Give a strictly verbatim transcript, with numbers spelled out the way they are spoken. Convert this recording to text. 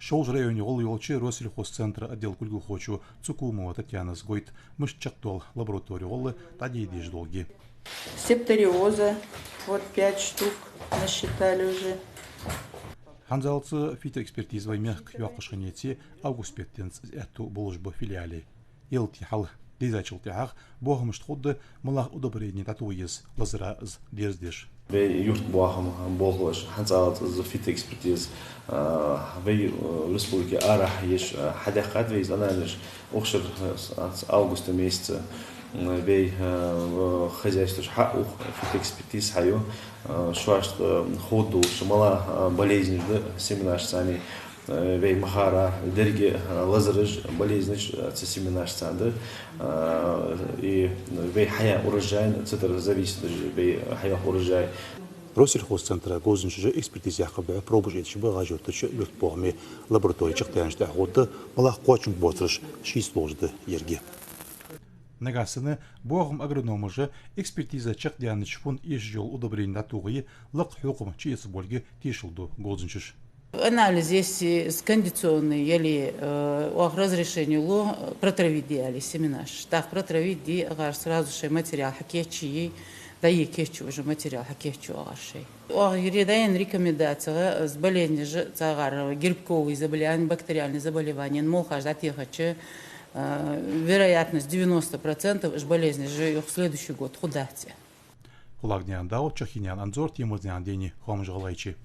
Шолжа районе гӀолла йолча Россельхозцентра отдела кулгалхочо Цукумова Татьянас гойтад мишта чакхдоал лабораторе гӀолла дӀадийдеш долга. Септориоза, вот пять штук насчитали уже. ХӀанзалца фитоэкспертиза вай мехка йоаккхаш хиннеце, август беттенца из аьтту болаш ба филиале. Ялатий хьал дийзачул тӀехьагӀа боахамашта хургда, малагӀа удобрени дӀатоха еза лазара из дерзадеш. Вай юртбоахама болхлоша хӀанзалца из фитоэкспертиза, а, вай, э, республике арахьа еш, э, хьадаьккхад вай из анализаш. Укх шера, э, с-, с-, августа месяца, м, вай, э, в-, хозяйстваш хьа а ух, фитоэкспертиза хьаю, э, шоашта, э, ховргдолаш, малагӀа, э, болезнаш да семенашца цхьана, э, вай ма харра, деррига, э, лазараш, болезнаш, э, цу семенашца цхьана да, э, и вай хьаяь урожай, цу тӀара зависит даже вай хьаяь урожай. Россельхозцентра говзанчаша экспертиза яьккхача бӀу пробаш эцаш ба ГӀажарюртарча юртбоахаме. Лабораторе чакхдаьнначул тӀехьагӀа ховргда, малагӀа кхоачамга боацараш шийца ловш да еррига. Нагахьа санна боахама агрономаша экспертиза чакхдаьннача фонда эшаш йола удобрени дӀатохе, лакха хьокхам чуэца болга тешал ду говзанчаша. Анализ, если с-, кондиционный, или, э, оаха разрешени лу, э, протравить де аьле семенаш. ТӀаккха протравить де, агӀар сразу шоай материал хьакийчъе, дӀае кийчъю уже материал хьакийчъю агӀар шоай. Оаха ре-, дӀаяьнна рекомендацега, э, с-, болезнаш, цаӀ агӀар грибковые заболевания, бактериальные заболевания, молхаш дӀатехача, э, вероятность девяносто процентов уж болезнаш юха следующий год хургдац. Кулагнаькъан Даут, Чахинаькъан Анзор, Темирзанаькъан Дени, «Хоамаш ГӀалгӀайче».